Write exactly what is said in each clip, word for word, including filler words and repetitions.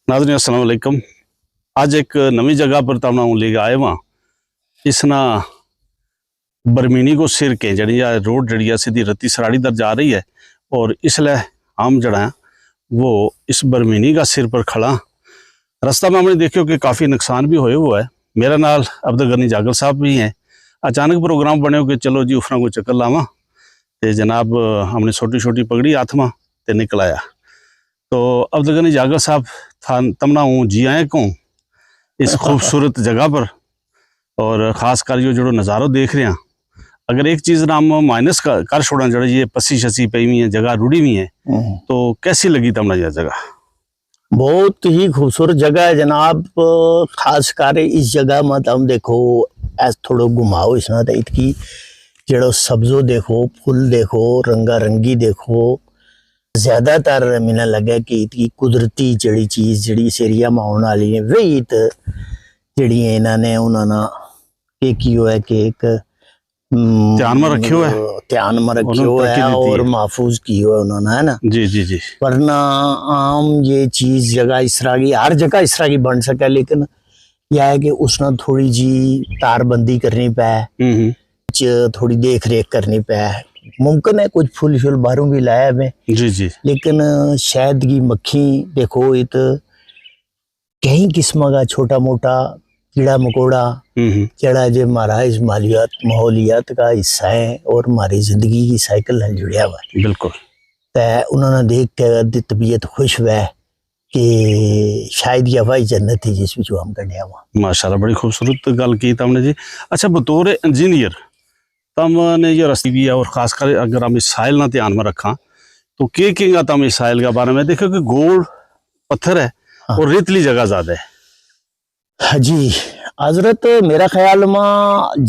ناظرین السلام علیکم۔ اج ایک نوی جگہ پر تمنا ہوں لے کے آئے واں۔ اس نا برمینی کو سر کے جڑی یا روڈ جڑی ہے سیدھی رتی سراڑی در جا رہی ہے، اور اس لے ہم جڑا ہیں وہ اس برمینی کا سر پر کھڑا۔ رستہ میں ہم نے دیکھیو کہ کافی نقصان بھی ہوئے ہوا ہے۔ میرا نال عبدالغنی جاگل صاحب بھی ہیں۔ اچانک پروگرام بنیو کہ چلو جی افرا کو چکر لاواں، تے جناب ہم نے چھوٹی چھوٹی پگڑی ہاتھ ما تے نکل آیا۔ تو عبدالغنی جاگل صاحب، تھا تمنا ہوں جی آئے کہوں اس خوبصورت جگہ پر، اور خاص کر یوہ جڑو نظارو دیکھ رہے ہیں۔ اگر ایک چیز نا ہم مائنس کر چھوڑاں جڑا یہ پسی شسی پئی ہوئی ہیں، جگہ روڑی ہوئی ہیں، تو کیسی لگی تمنا یہ جگہ؟ بہت ہی خوبصورت جگہ ہے جناب۔ خاص کر اس جگہ ما تم دیکھو، ایس تھوڑو گھماؤ اس نا تے اتکی جڑو سبزو دیکھو، پھول دیکھو، رنگا رنگی دیکھو۔ زیادہ تر مینا لگا کہ اتکی قدرتی جڑی چیز جڑی اس ایریا ما آن والی ہے وہی ات جڑی ہے انہاں نے انہاں نا ایک ہی ہوا ہے کہ ایک دھیان ما رکھیو ہے۔ دھیان ما رکھیو ہے اور محفوظ کیو ہے انہوں نے، ہے نا؟ جی جی جی۔ ورنہ عام یہ چیز جگہ اس طرح کی، ہر جگہ اس طرح کی بن سکے، لیکن یہ ہے کہ اس نا تھوڑی جی تار بندی کرنی پے، تھوڑی دیکھ ریکھ کرنی پے۔ ممکن ہے کچھ پھول شول باہروں بھی لایا میں، جی جی۔ لیکن شاید کی مکھی دیکھو ات کئی قسماں کا چھوٹا موٹا کیڑا مکوڑا، جیڑا جے مہارا اس ماحولیات کا حصہ ہے اور مہاری زندگی کی سائیکل نال جڑیا ہوا ہے۔ بالکل۔ تے انہوں نے دیکھ کے دی طبیعت خوش ہوئے کہ شاید یہ ہوائی جنت ہے جس وچ ہم کڈیا ہوا۔ ماشاءاللہ، بڑی خوبصورت گل کی تم نے جی۔ اچھا، بطور انجینئر تم نے یہ رستی بھی ہے، اور خاص کر اگر ہم اس سائل نہ دھیان میں رکھاں تو کے کے گا تم اس سائل کا بارے میں دیکھو کہ گول پتھر ہے اور ریتلی جگہ زیادہ ہے۔ جی حضرت، میرا خیال ما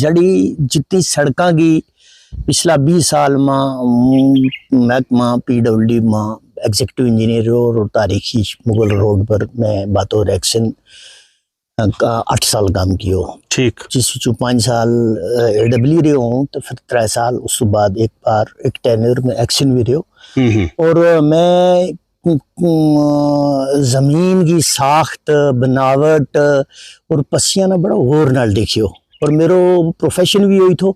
جڑی جتنی سڑکاں کی پچھلا بیس سال ما محکمہ پی ڈبل ڈی ما ایگزیکٹو انجینئر اور تاریخی مغل روڈ پر میں باتو ریکشن اٹھ سال کام کیو۔ ٹھیک۔ جس وچوں پانچ سال اے ڈبلیو رہیو ہوں تو پھر ترے سال اس تو بعد ایک بار ایک ٹینیور میں ایکشن بھی رہیو۔ اور میں زمین کی ساخت، بناوٹ اور پسیاں نا بڑا غور نال دیکھیو۔ اور میرو پروفیشن بھی ہوئی تھو۔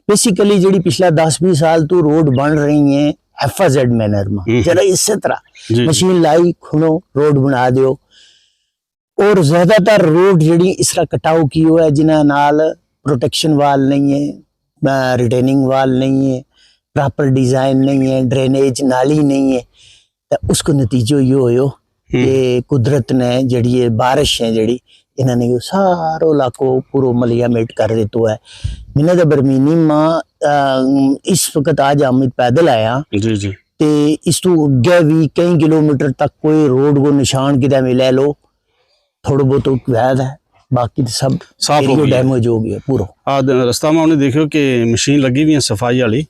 بیسیکلی جڑی پچھلا دس بیس سال تو روڈ بن رہی ہیں ایف آ زیڈ مینر ما جڑا اسے طرح مشین لائی کھنو روڈ بنا دیو۔ اور زیادہ تر روڈ جڑی اس طرح کٹاؤ کیو ہے جنہاں نال پروٹیکشن وال نہیں ہے، ریٹیننگ وال نہیں ہے، پراپر ڈیزائن نہیں ہے، ڈرینیج نالی نہیں ہے۔ تو اس کو نتیجو یوہ ہویو کہ قدرت نے جڑی ہے بارش ہیں جڑی انہاں نے یوہ سارو علاقو پورو ملیا میٹ کر دیتو ہے۔ مینہ دا برمینی ما اس وقت آج آمد پیدل آیا۔ جی جی۔ تے اس تو اگے بھی کئی کلومیٹر تک کوئی روڈ کو نشان کدے ملے لو، تھوڑو بہت وید ہے، باقی تو سب صاف ہو گیا، ڈیمیج ہو گیا پورو۔ آ رستہ ما انہیں دیکھو کہ مشین لگی ہوئی ہیں صفائی والی،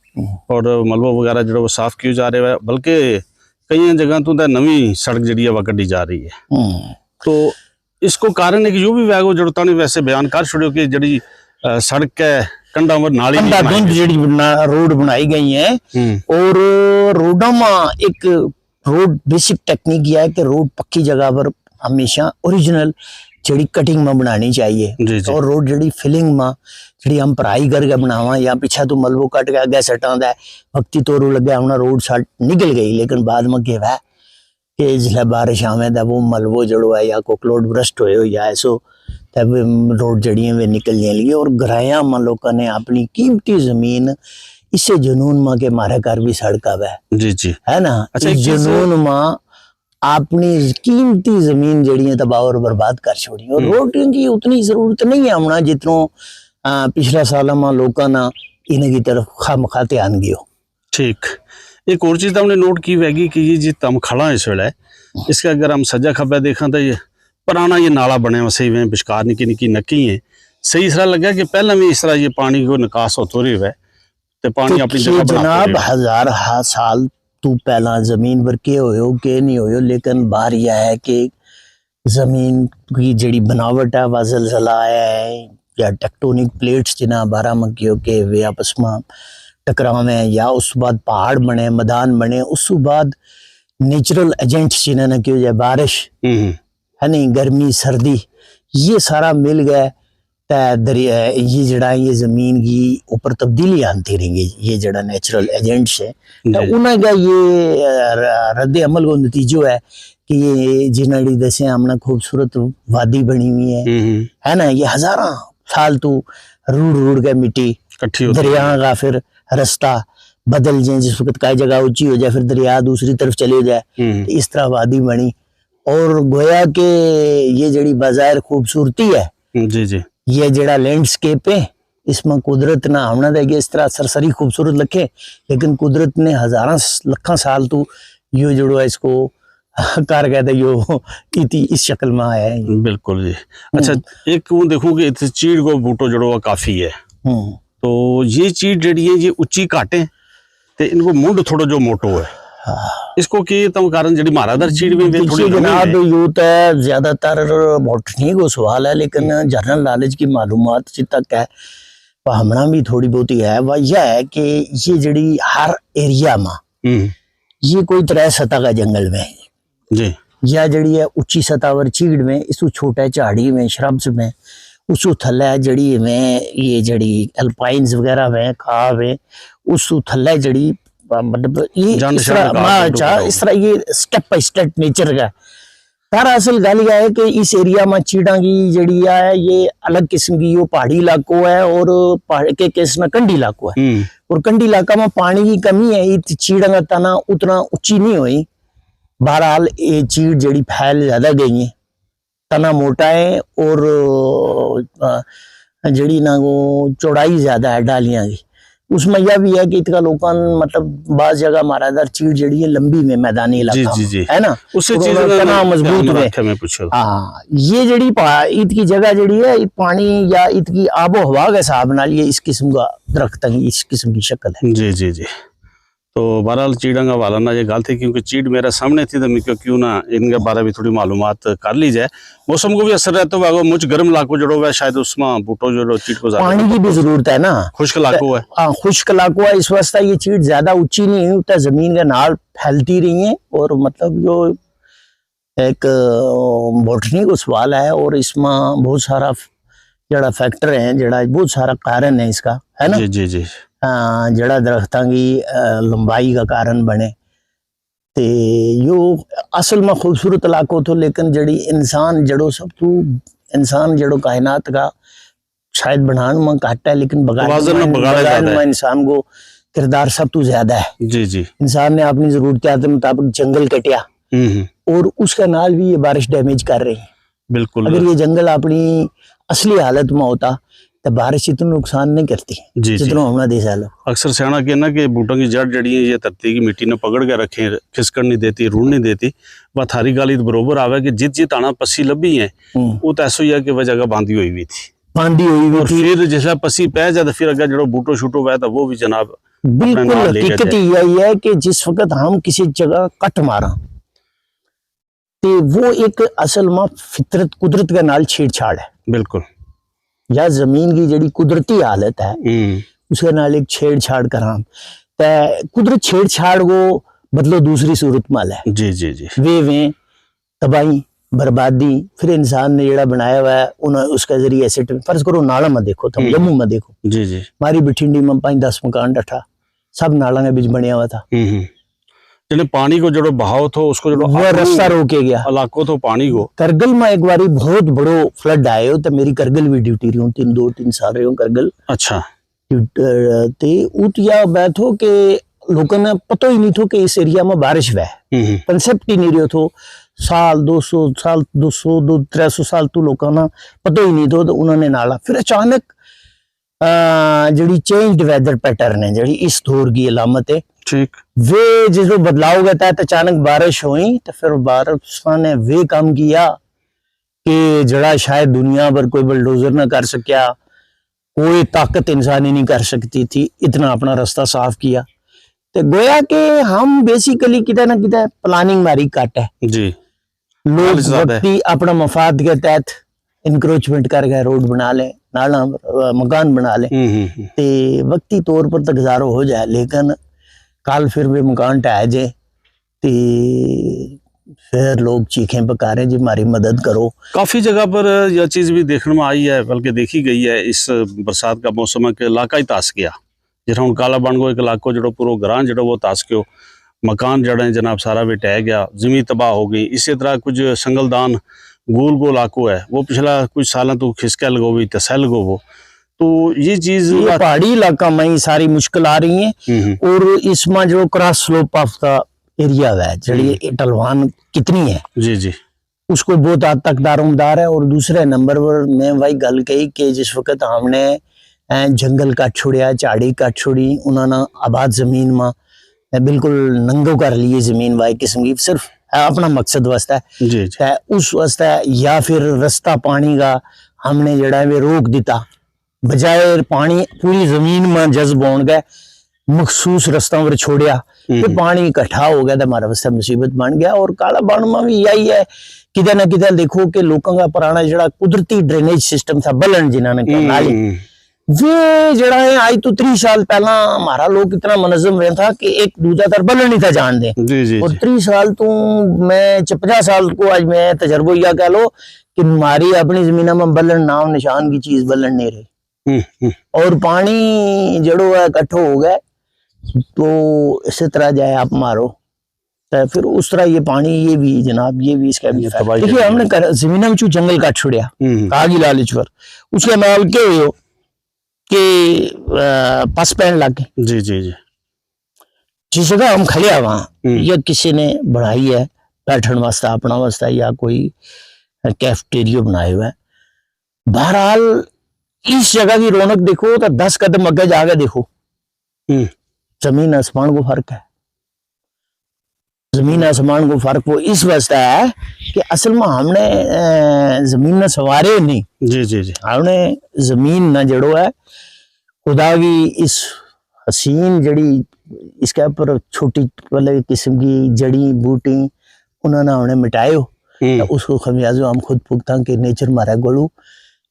اور ملبو وغیرہ جڑا وہ صاف کیو جا رہے ہیں، بلکہ کئی جگہ تو نوی سڑک جڑی ہے وہ کڈی جا رہی ہے۔ تو اس کو کارن ایک یوہ بھی ویگو جڑو تانی ویسے بیان کر چھوڑیو کہ جڑی سڑک ہے کنڈا ور نالی کنڈا گنج جڑی روڈ بنائی گئی ہیں، اور روڈاں ما ایک روڈ بیسک ٹیکنیک یہ ہے کہ روڈ پکی جگہ پر ہمیشہ اوریجنل جڑی کٹنگ ما بنانی چاہیے۔ اور روڈ جڑی فلنگ ما جڑی ہم پرائی کر کے بناواں یا پچھا تو ملبو کٹ کے اگے سٹاں دا ہے، وقتی طور لگے ہمنا روڈ سٹ نکل گئی، لیکن بعد ما کہوا ہے کہ جس لے بارش آویں دا وہ ملبو جڑو ہے یا کوکلوڈ برسٹ ہوئے ہو یا ایسو، تب روڈ جڑی ہیں وہ نکل جائیں لگی۔ اور گرایاں ما لوکاں نے اپنی قیمتی زمین اسے جنون ما کہ مارے گھر بھی سڑک آوے۔ جی جی۔ ہے نا؟ اس جنون ما اپنی قیمتی زمین جڑی ہیں تباہ اور برباد کر چھوڑی اور روڈ کی اتنی ضرورت نہیں ہے ہمنا جتنو پچھلا سالاں ما لوکاں نا انہاں کی طرف خامخواہ دھیان گیو۔ ٹھیک۔ ایک اور چیز تو ہم نے نوٹ کی ہوئے گی کہ یہ جی تم کھڑا ہے اس ویلے، اس کا اگر ہم سجا کھبا دیکھاں تو یہ پرانا یہ نالا بنے ہوئے، صحیح میں بشکار نکی نکی نکی ہیں۔ صحیح اس طرح لگا کہ پہلے بھی اس طرح یہ پانی کو نکاس ہوتا رہی ہوئے تے پانی اپنی جگہ بنا جناب۔ ہزار سال تو پہلا زمین پر کے ہوئے ہو کے نہیں ہوئے ہو، لیکن بار یہ ہے کہ زمین کی جڑی بناوٹ ہے وہ زلزلہ آیا ہے یا ٹیکٹونک پلیٹس جنہاں بارہ ما کیو کہ وہ آپس ما ٹکراویں یا اس بعد پہاڑ بنے، میدان بنے، اس بعد نیچرل ایجنٹس جنہاں نے کیو جائے بارش، ہے نہیں، گرمی، سردی، یہ سارا مل گیا۔ تے دریا یہ جڑا ہے، یہ زمین کی اوپر تبدیلی آنتی رہی ہے، یہ جڑا نیچرل ایجنٹس ہے، تو انہاں کا یہ رد عمل کو نتیجو ہے کہ یہ جنہاں نے دسے ہم نے خوبصورت وادی بنی ہوئی ہے، ہے نا؟ یہ ہزاراں سال تو روڑ روڑ کے مٹی، دریا کا پھر رستہ بدل جائیں، جس وقت کائی جگہ اچی ہو جائے، پھر دریا دوسری طرف چلے جائے، اس طرح وادی بنی۔ اور گویا کہ یہ جڑی بظاہر خوبصورتی ہے، یہ جڑا لینڈسکیپ ہے، اس میں قدرت نہ آمنا دے گی، اس طرح سرسری خوبصورت لکھے، لیکن قدرت نے ہزاراں لکھاں سال تو یوہ جڑو ہے، اس کو کر گیا تھا، یوہ اس شکل میں آیا ہے۔ بالکل جی۔ اچھا، ایک وہ دیکھوں کہ اتھے چیڑ کو بوٹو جڑو ہے کافی ہے، تو یہ چیڑ جڑی ہے یہ اچی کاٹیں، تے ان کو منڈ تھوڑو جو موٹو ہے۔ اس کو کی تم کارن جڑی مارا در چیڑ میں تھوڑی جناب، یوہ تے زیادہ تر موٹنی کو سوال ہے، لیکن جنرل نالج کی معلومات جتنا کہ پہمنا بھی تھوڑی بہت ہی ہے، وہ یہ ہے کہ یہ جڑی ہر ایریا ما یہ کوئی ترے سطح کا جنگل میں یا جڑی ہے اچی سطح ور چیڑ میں، اس تو چھوٹے چاڑی میں، شربس میں، اس تو تھلے جڑی میں، یہ جڑی الپائنز وغیرہ میں کھا میں، اس تو تھلے جڑی مطلب یہ اس طرح یہ سٹیپ بائی سٹیپ نیچر کا۔ تارا اصل گل یہ ہے کہ اس ایریا ما چیڑاں کی جڑی ہے یہ الگ قسم کی، یوہ پہاڑی علاقو ہے اور کس نا کنڈی علاقو ہے، اور کنڈی علاقہ ما پانی کی کمی ہے، ات چیڑاں کا تنا اتنا اچی نہیں ہوئی۔ بہرحال یہ چیڑ جڑی پھیل زیادہ گئی ہیں، تنا موٹا ہے اور جڑی نا وہ چوڑائی زیادہ ہے ڈالیاں کی۔ اس میں یہ بھی ہے کہ اتکا لوکاں مطلب بعض جگہ ہمارا در چیڑ جڑی ہے لمبی میں میدانی علاقہ ہے نا، اس سے چیز تنا مضبوط ہے۔ ہاں، یہ جڑی اتکی جگہ جڑی ہے پانی یا اتکی آب و ہوا کے حساب نال یہ اس قسم کا درخت ہیں، اس قسم کی شکل ہے۔ جی جی جی۔ تو بہرحال چیڑاں کا حوالہ نہ یہ گل تھی، کیونکہ چیڑ میرے سامنے تھی تو میں کہیو کیوں نہ ان کے بارے بھی تھوڑی معلومات کر لی جائے۔ موسم کو بھی اثر رہتا ہوا، مچ گرم علاقو جڑو ہوا ہے، شاید اس ما بوٹو جڑو چیڑ کو زیادہ پانی کی بھی ضرورت ہے نا۔ خشک علاقو ہے۔ ہاں، خشک علاقو ہے، اس واسطے یہ چیڑ زیادہ اچی نہیں ہوتا، زمین کے نال پھیلتی رہی ہیں۔ اور مطلب جو ایک بوٹنی کو سوال ہے اور اس ما بہت سارا جڑا فیکٹر ہیں، جڑا بہت سارا کارن ہے اس کا، ہے نا؟ جی جی جی۔ جڑا درختاں کی لمبائی کا کارن بنے، تے یوہ اصل ما خوبصورت علاقو تھو، لیکن جڑی انسان جڑو سب تو انسان جڑو کائنات کا شاید بنان ما گھٹ ہے، لیکن بگاڑن ما انسان کو کردار سب تو زیادہ ہے۔ جی جی۔ انسان نے اپنی ضرورتیات کے مطابق جنگل کٹیا اور اس کے نال بھی یہ بارش ڈیمیج کر رہی ہے۔ بالکل۔ اگر یہ جنگل اپنی اصلی حالت ما ہوتا تو بارش اتنا نقصان نہیں کرتی جتنا ہم نا دیسا لوگ۔ اکثر سیانا کہنا کہ بوٹاں کی جڑ جڑی ہیں یہ دھرتی کی مٹی نے پکڑ کے رکھیں، کھسکن نہیں دیتی، رون نہیں دیتی۔ بات ہاری گالی تو بروبر آوے کہ جت جت آنا پسی لبھی ہیں، وہ تو ایسو ہی ہے کہ وہ جگہ باندھی ہوئی ہوئی تھی۔ باندھی ہوئی ہوئی تھی۔ پھر جس طرح پسی پہ جائے تو پھر اگر جڑو بوٹو شوٹو ہوئے تو وہ بھی جناب بالکل حقیقت ہی یہی ہے کہ جس وقت ہم کسی جگہ کٹ ماراں تو وہ ایک اصل ما فطرت قدرت کے نال چھیڑ چھاڑ ہے۔ بالکل۔ یا زمین کی جڑی قدرتی حالت ہے اس کے نال ایک چھیڑ چھاڑ کراں، تے قدرت چھیڑ چھاڑ کو بدلو دوسری صورت ما لے۔ جی جی جی۔ وے ویں تباہی، بربادی، پھر انسان نے جڑا بنایا ہوا ہے انہاں اس کے ذریعے سٹ فرض کرو نالاں ما دیکھو، تم جموں ما دیکھو۔ جی جی۔ ماری بٹھنڈی ما پانچ دس مکان ڈٹھا، سب نالاں کے بچ بنیا ہوا تھا۔ جنے پانی کو جڑو بہاؤ تھو اس کو جڑو وہ رستہ روکے گیا۔ علاقو تھو پانی کو۔ کرگل ما ایک باری بہت بڑو فلڈ آئے ہو تو میری کرگل بھی ڈیوٹی رہی ہوں، تین دو تین سال رہی ہوں کرگل۔ اچھا۔ تے ات یا بات ہو کہ لوکاں نا پتو ہی نہیں تھو کہ اس ایریا ما بارش ہوئے، کنسپٹ ہی نہیں رہیو تھو۔ سال دو سو سال، دو سو دو ترے سو سال تو لوکاں نا پتو ہی نہیں تھو تو انہوں نے نالا پھر اچانک جڑی چینجڈ ویدر پیٹرن ہے جڑی اس دور کی علامت ہے۔ ٹھیک۔ وے جس وقت بدلاؤ گیا تھا تو اچانک بارش ہوئی تو پھر بارش نے وے کم کیا کہ جڑا شاید دنیا پر کوئی بلڈوزر نہ کر سکیا، کوئی طاقت انسانی نہیں کر سکتی تھی، اتنا اپنا رستہ صاف کیا۔ تو گویا کہ ہم بیسیکلی کدھے نہ کدھے پلاننگ ماری کٹ ہے۔ جی۔ لوگ وقتی اپنا مفاد کے تحت انکروچمنٹ کر کے روڈ بنا لیں، نالا مکان بنا لیں، تے وقتی طور پر تک گزارو ہو جائے، لیکن کل پھر ویہ مکان ٹھہر جائے۔ تے پھر لوگ چیخیں پکاریں جی ماری مدد کرو۔ کافی جگہ پر یہ چیز بھی دیکھنے میں آئی ہے، بلکہ دیکھی گئی ہے اس برسات کا موسم ہے کہ علاقہ ہی تاس گیا۔ جس طرح ہن کالا بن کو ایک علاقو جڑو پورو گراں جڑو وہ تاس گیو، مکان جڑے جناب سارا بھی ٹہہ گیا، زمین تباہ ہو گئی۔ اسی طرح کچھ سنگل دان گول گول علاقو ہے، وہ پچھلا کچھ سالاں تو کھسکے لگو ہوئی تسہ لگو وہ۔ تو یہ چیز یہ پہاڑی علاقہ میں ہی ساری مشکل آ رہی ہیں۔ اور اس میں جو کراس سلوپ آف دا ایریا ہے جڑی ڈھلوان کتنی ہے، جی جی، اس کو بہت حد تک دارومدار ہے۔ اور دوسرے نمبر پر میں وہی گل کہی کہ جس وقت ہم نے جنگل کٹ چھوڑیا، چاڑی کٹ چھوڑی، انہاں نا آباد زمین ما بالکل ننگو کر لیے زمین وائی قسم کی صرف اپنا مقصد واسطے، جی جی، تے اس واسطے یا پھر رستہ پانی کا ہم نے جڑا ہے وہ روک دیتا، بجائے پانی پوری زمین ما جذب ہون گئے، مخصوص رستاں پر چھوڑیا، تے پانی اکٹھا ہو گیا تے ہمارے واسطے مصیبت بن گیا۔ اور کالا بن ما بھی یہی ہے، کدے نہ کدے دیکھو کہ لوکاں کا پرانا جڑا قدرتی ڈرینیج سسٹم تھا، بلن جنہاں نے کہا نالی، وہ جڑا ہے آج تو تری سال پہلا ہمارا لوگ اتنا منظم رہتا تھا کہ ایک دوجہ تر بلن نہیں تھا جان دے۔ جی جی اور جی، تری سال تو میں چپجا سال کو آج میں تجربہ یا کہہ لو کہ ہماری اپنی زمیناں میں بلن نام نشان کی چیز بلن نہیں رہی۔ اور پانی جڑو ہے اکٹھو ہو گئے، تو اسی طرح جائے آپ مارو، تو پھر اس طرح یہ پانی یہ بھی جناب یہ بھی اس کا بھی دیکھیے ہم نے زمینوں میں جنگل کاٹ چھوڑیا، کاگ ہی لال اچور، اس کے نال کیا ہوئے ہو کہ پس پہن لگ گئے۔ جی جی جی، جس جگہ ہم کھڑیا وہاں یا کسی نے بنائی ہے بیٹھن واسطے اپنا واسطے یا کوئی کیفٹیریو بنائے ہوئے، بہرحال اس جگہ کی رونق دیکھو تو دس قدم اگے جا کے دیکھو، زمین آسمان کو فرق ہے۔ زمین آسمان کو فرق وہ اس واسطے ہے کہ اصل ما ہم نے زمین نا سنوارے نہیں۔ جی جی جی، ہم نے زمین نا جڑو ہے خدا کی اس حسین جڑی اس کے اپر چھوٹی والے قسم کی جڑی بوٹی انہوں نے ہم نے مٹائے ہو، اس کو خمیازو ہم خود پھگتا کہ نیچر مارا گولو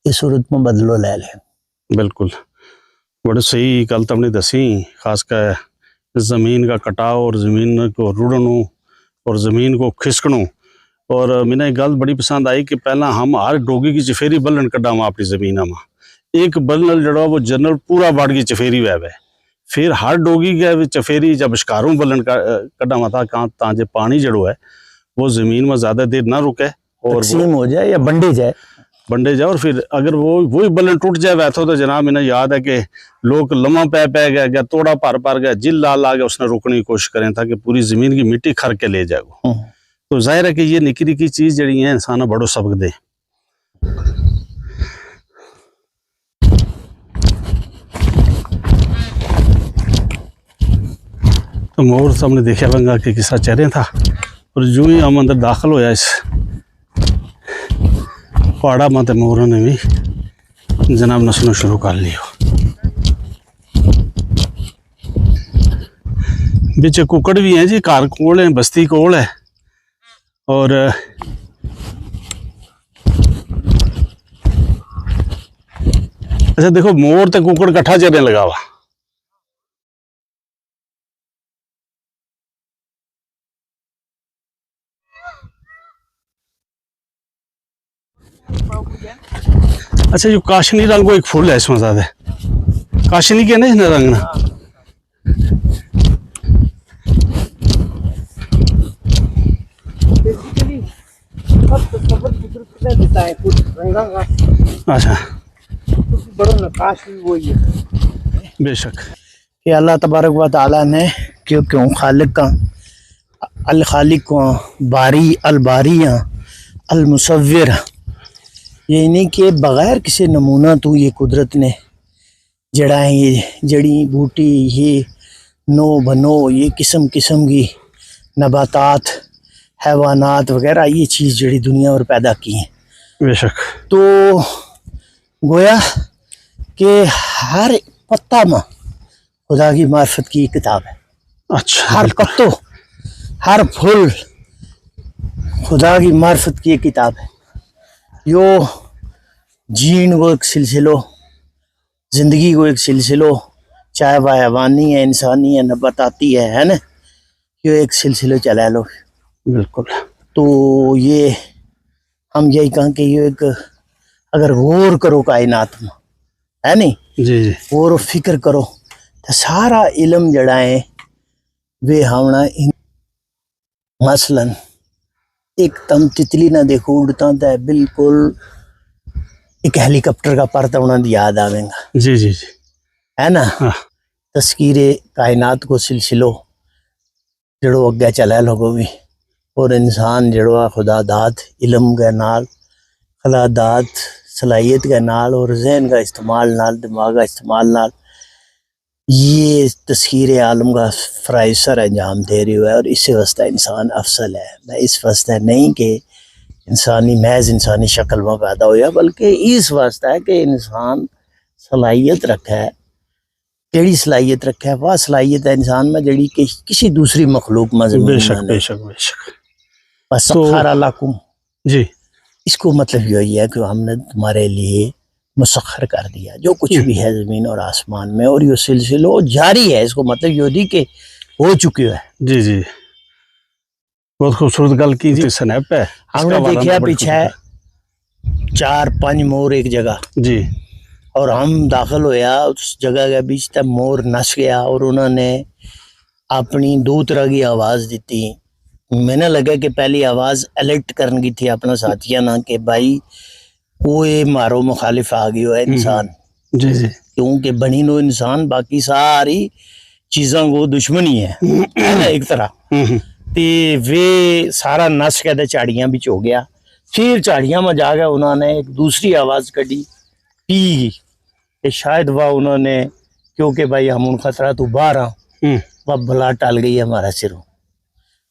اس صورت ما بدلو لے لے۔ بالکل، بڑے صحیح گل تم نے دسی، خاص کر زمین کا کٹاؤ اور زمین کو رڑنو اور زمین کو کھسکنو۔ اور منا ایک گل بڑی پسند آئی کہ پہلا ہم ہر ڈوگی کی چفیری بلن کڈا ہوا اپنی زمین ما، ایک بلن جڑا وہ جنرل پورا باڑ کی چفیری وے وے، پھر ہر ڈوگی کے چفیری جب شکاروں بلن کڈا ہوا تھا کہاں تاں جے پانی جڑو ہے وہ زمین ما زیادہ دیر نہ رکے اور تقسیم ہو جائے یا بنڈے جائے۔ بنڈے جائے اور پھر اگر وہ وہی بلن ٹوٹ جائے ویتھو تو جناب منا یاد ہے کہ لوگ لمہ پے پے گیا گیا توڑا پار پار گیا جل لا لا گیا اس نے روکنے کی کوشش کریں تھا کہ پوری زمین کی مٹی کھر کے لے جائے گو۔ تو ظاہر ہے کہ یہ نکی نکی چیز جڑی ہیں انسان نا بڑو سبق دے۔ تو مور سامنے دیکھیا بنگا کہ کسا چہرے تھا، اور جو ہی ہم اندر داخل ہویا اس پہاڑا ما تے موروں نے بھی جناب نسنو شروع کر لیو۔ بچے ککڑ بھی ہیں جی، گھر کول ہیں، بستی کول ہے۔ اور اچھا دیکھو، مور تے ککڑ کٹھا چرنے لگا وا۔ اچھا، جو کاشنی رنگ کو ایک پھول ہے اس میں زیادہ۔ کاشنی کیا نا اس نے رنگ نا۔ اچھا۔ بڑا نقاش بھی وہی ہے۔ بے شک۔ کہ اللہ تبارک و تعالیٰ نے کیوں کیوں خالق کا، الخالق کا، باری الباری ہاں، المصور، یعنی کہ بغیر کسی نمونہ تو یہ قدرت نے جڑا ہے یہ جڑی بوٹی، یہ نو بنو، یہ قسم قسم کی نباتات، حیوانات وغیرہ، یہ چیز جڑی دنیا اور پیدا کی ہیں۔ بے شک۔ تو گویا کہ ہر پتا ما خدا کی معرفت کی کتاب ہے۔ اچھا، ہر پتو، ہر پھول خدا کی معرفت کی کتاب ہے۔ یو جین کو ایک سلسلو، زندگی کو ایک سلسلو، چاہے وہ حیوانی ہے، انسانی ہے، نباتاتی ہے، ہے نا؟ یو ایک سلسلو چلا لو۔ بالکل۔ تو یہ ہم یہی کہاں کہ یہ ایک اگر غور کرو کائنات میں، ہے نہیں؟ جی جی۔ غور و فکر کرو تو سارا علم جڑا ہے وہ ہمنا۔ مثلاً ایک تم تتلی نہ دیکھو اڑتا تو بالکل ایک ہیلی کاپٹر کا پر تو انہاں دی یاد آویں گا۔ جی جی جی۔ ہے نا؟ تذکیر کائنات کو سلسلو جڑو اگے چلے لگو بھی، اور انسان جڑو خدا داد علم کے نال، خدا داد صلاحیت کے نال اور ذہن کا استعمال نال، دماغ کا استعمال نال یہ تسخیر عالم کا فرائض سر انجام دے رہی ہوا ہے، اور اس سے واسطے انسان افضل ہے۔ میں اس واسطے نہیں کہ انسانی محض انسانی شکل میں پیدا ہویا، بلکہ اس واسطے ہے کہ انسان صلاحیت رکھا ہے۔ کیڑی صلاحیت رکھا ہے؟ وہ صلاحیت ہے انسان میں جڑی کہ کسی دوسری مخلوق میں زمین بے شک، بے شک، بے شک۔ بس تو سخر علیکم۔ جی۔ اس کو مطلب یہی ہے کہ ہم نے تمہارے لیے مسخر کر دیا جو کچھ بھی ہے زمین اور آسمان میں، اور یہ سلسلو جاری ہے۔ اس کو مطلب یہی کہ ہو چکی ہے۔ جی جی۔ بہت خوبصورت گل کی تھی۔ سنیپ ہے۔ ہم نے دیکھیا پیچھے چار پنج مور ایک جگہ۔ جی۔ اور ہم داخل ہویا اس جگہ کے بیچ تے مور نس گیا اور انہوں نے اپنی دو طرح کی آواز دیتی۔ میں نے لگا کہ پہلی آواز الرٹ کرن کی تھی اپنا ساتھیاں نا کہ بھائی، وہ یہ مارو مخالف آ گیو ہے انسان۔ جی جی۔ کیونکہ بنی نو انسان باقی ساری چیزاں کو دشمنی ہے۔ ایک طرح تے وے سارا نس کے تے چاڑیاں بچ ہو گیا۔ پھر چاڑیاں ما جا کے انہوں نے ایک دوسری آواز کڈی، پی گئی کہ شاید وہ انہوں نے، کیونکہ بھائی ہم ان خطرہ تو باہر ہاں، وہ بلا ٹل گئی ہمارا سروں۔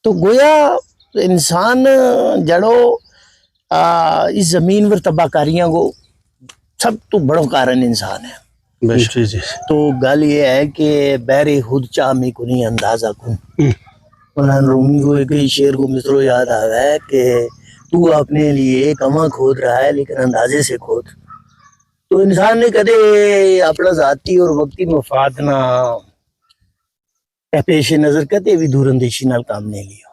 تو گویا انسان جڑو اس زمین پر تباہ کاریاں کو سب تو بڑو کارن انسان ہے۔ تو گل یہ ہے کہ بہرے خود چاہ میں کنی اندازہ کن۔ مولانا رومی کو ایک ہی شعر کو مصرو یاد آ رہا ہے کہ تو اپنے لیے کماں کھود رہا ہے لیکن اندازے سے کھود۔ تو انسان نے کدے اپنا ذاتی اور وقتی مفاد نہ پیش نظر کدے بھی دور اندیشی نال کام نہیں لیو۔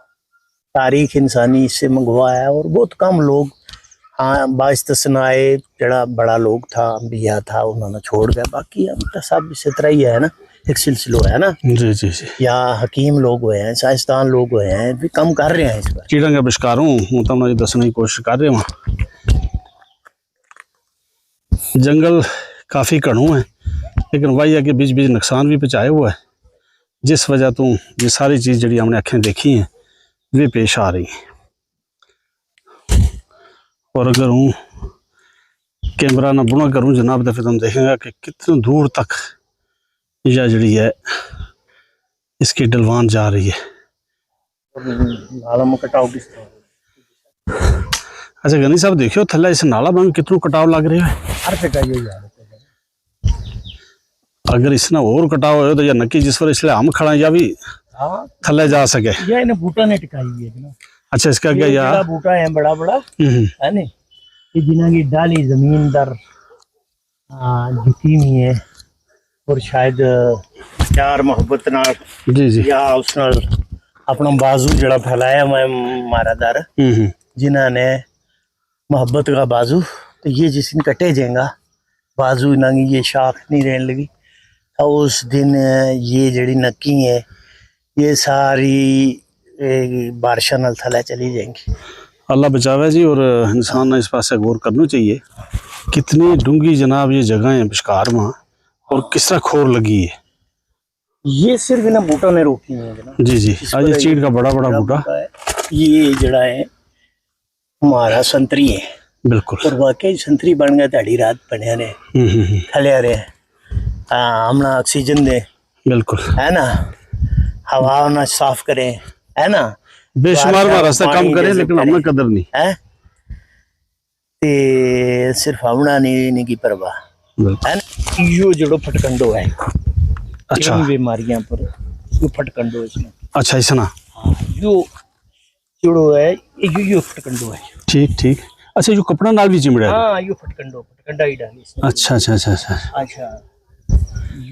تاریخ انسانی اس سے منگوا ہے اور بہت کم لوگ، ہاں، باعث تسنائے جڑا بڑا لوگ تھا، انبیاء تھا، انہوں نے چھوڑ گیا۔ باقی ہم تو سب اس طرح ہی ہے نا، ایک سلسلو ہے نا۔ جی جی جی۔ یا حکیم لوگ ہوئے ہیں، سائنسدان لوگ ہوئے ہیں، بھی کم کر رہے ہیں اس پر۔ چیڑاں کے بشکار ہوں ہوں تم نے دسنے کی کوشش کر رہے ہوں۔ جنگل کافی گھنو ہے، لیکن واہی ہے کہ بچ بچ نقصان بھی پہنچایا ہوا ہے، جس وجہ تو یہ ساری چیز جڑی ہم نے اکھیں دیکھی ہیں، وہ پیش آ رہی ہیں۔ اور اگر ہوں کیمرہ نہ بنا کروں جناب تو پھر تم دیکھیں گا کہ کتنے دور تک یہ جڑی ہے اس کی ڈلوان جا رہی ہے۔ نالا ما کٹاؤ کس طرح؟ اچھا غنی صاحب، دیکھیو تھلے اس نالا بن کتنو کٹاؤ لگ رہی ہے۔ ہر جگہ یہی حالت ہے۔ اگر اس نا اور کٹاؤ ہوئے تو یا نکی جس پر اس لے ہم کھڑا یا بھی تھلے جا سکے۔ یا انہیں بوٹا نے ٹکائی ہوئی ہے نا۔ اچھا، اس کا کیا یہ یا بوٹا ہے بڑا بڑا، ہے نا، یہ جنہاں کی ڈالی زمین در جتی ہوئی ہے۔ اور شاید پیار محبت نال، جی جی، یا اس نال اپنا بازو جڑا پھیلایا ہوا ہے مارا در، جنہاں نے محبت کا بازو، تو یہ جس دن کٹے جائیں گا، بازو انہاں کی یہ شاخ نہیں رہن لگی، تو اس دن یہ جڑی نکی ہے، یہ ساری بارشاں نال تھلے چلی جائیں گی۔ اللہ بچاوے جی، اور انسان نے اس پاسے غور کرنا چاہیے۔ کتنی ڈونگی جناب یہ جگہ ہیں بشکار ماں، اور کس طرح کھور لگی ہے؟ یہ صرف انہاں بوٹاں نے روکی ہوئی ہے جناب۔ جی جی، آج یہ چیڑ کا بڑا بڑا بوٹا۔ یہ جڑا ہے ہمارا سنتری ہے۔ بالکل۔ اور واقعی سنتری بن گیا، تہاڑی رات بنیا رہے، کھلیا رہے، ہمنا آکسیجن دے۔ بالکل۔ ہے نا؟ ہوا ہونا صاف کریں، ہے نا؟ بے شمار ہمارا رستہ کم کریں لیکن ہمیں قدر نہیں ہے۔ تے صرف ہمنا نہیں نہیں کی پرواہ۔ بالکل۔ ہے نا؟ یو جڑو پھٹکنڈو ہے۔ اچھا۔ بیماریاں پر یو پھٹکنڈو اس میں۔ اچھا، اس نا۔ یو جڑو ہے، یو یو پھٹکنڈو ہے۔ ٹھیک ٹھیک۔ اچھا، یو کپڑا نال بھی چمڑا ہے؟ ہاں، یو پھٹکنڈو پھٹکنڈا ہی ڈالی۔ اچھا اچھا اچھا اچھا۔ اچھا،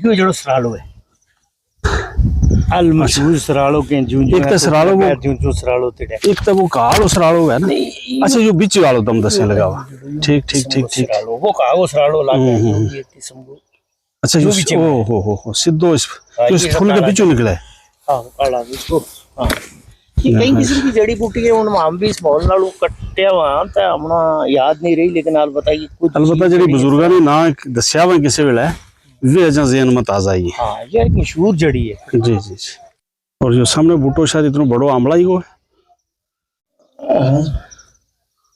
یو جڑو سرالو ہے۔ المشہور سراڑو کے جوں جوں ایک تو سراڑو وہ، جوں جوں سراڑو تیرے۔ ایک تو وہ کہاڑو سراڑو ہے نا؟ اچھا، یوہ بچ والو تم دسے لگا ہوا۔ ٹھیک ٹھیک ٹھیک ٹھیک۔ وہ کہاڑو سراڑو لاگا ہے۔ اچھا، یوہ سدھو اس پھول کے بچو نکلے۔ ہاں، کہاڑا بچو۔ ہاں، یہ کئی قسم کی جڑی بوٹی ہے، ان میں ہم بھی اس ماحول نال کٹیا ہوا ہاں، تو ہمنا یاد نہیں رہی، لیکن البتہ یہ کچھ البتہ جڑی بزرگاں نے نا دسیا ہوا کسے ویلے، ویہ اجاں ذہن ما تازہ ہی ہے۔ ہاں، یہ ایک مشہور جڑی ہے۔ جی جی جی۔ اور یوہ سامنے بوٹو شاید اتنو بڑو آملہ ہی ہو ہے۔ ہاں،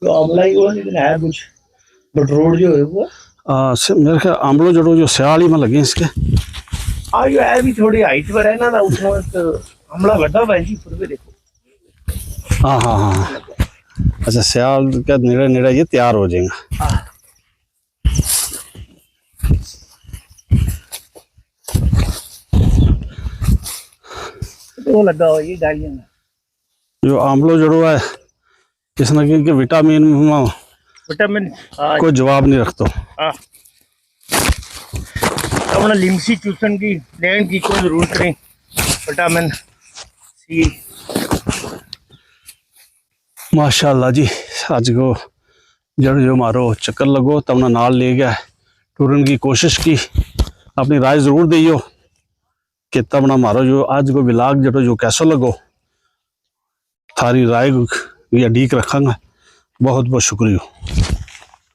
تو آملہ ہی ہو ہے، لیکن ہے کچھ بٹروڑ جو ہے وہ۔ میرے خیال آملو جڑو جو سیال ہی ما لگے اس کے۔ ہاں، یوہ ہے بھی تھوڑی ہائٹ پر ہے نا، اس میں تو آملہ بڑا ہوا ہے جی، پر بھی دیکھو۔ ہاں ہاں ہاں۔ اچھا، سیال کا نیڑے نیڑے یہ تیار ہو جائیں گا۔ وہ لگا ہوا یہ گاڑیاں میں۔ جو آملو جڑو ہے، اس نے کہ وٹامن، وٹامن کوئی جواب نہیں رکھتو۔ ہاں۔ اپنا لیمسی چوسن کی لین کی کوئی ضرورت نہیں۔ وٹامن سی۔ ماشاءاللہ جی، اج کو جڑو جو مارو چکر لگو تمنا نال لے گیا، ٹورن کی کوشش کی۔ اپنی رائے ضرور دئیو کہ تمنا مارو جو اج کو ولاگ جڑو جو کیسو لگو۔ تھاری رائے کو یہ اڈیک رکھاں گا۔ بہت بہت شکریہ۔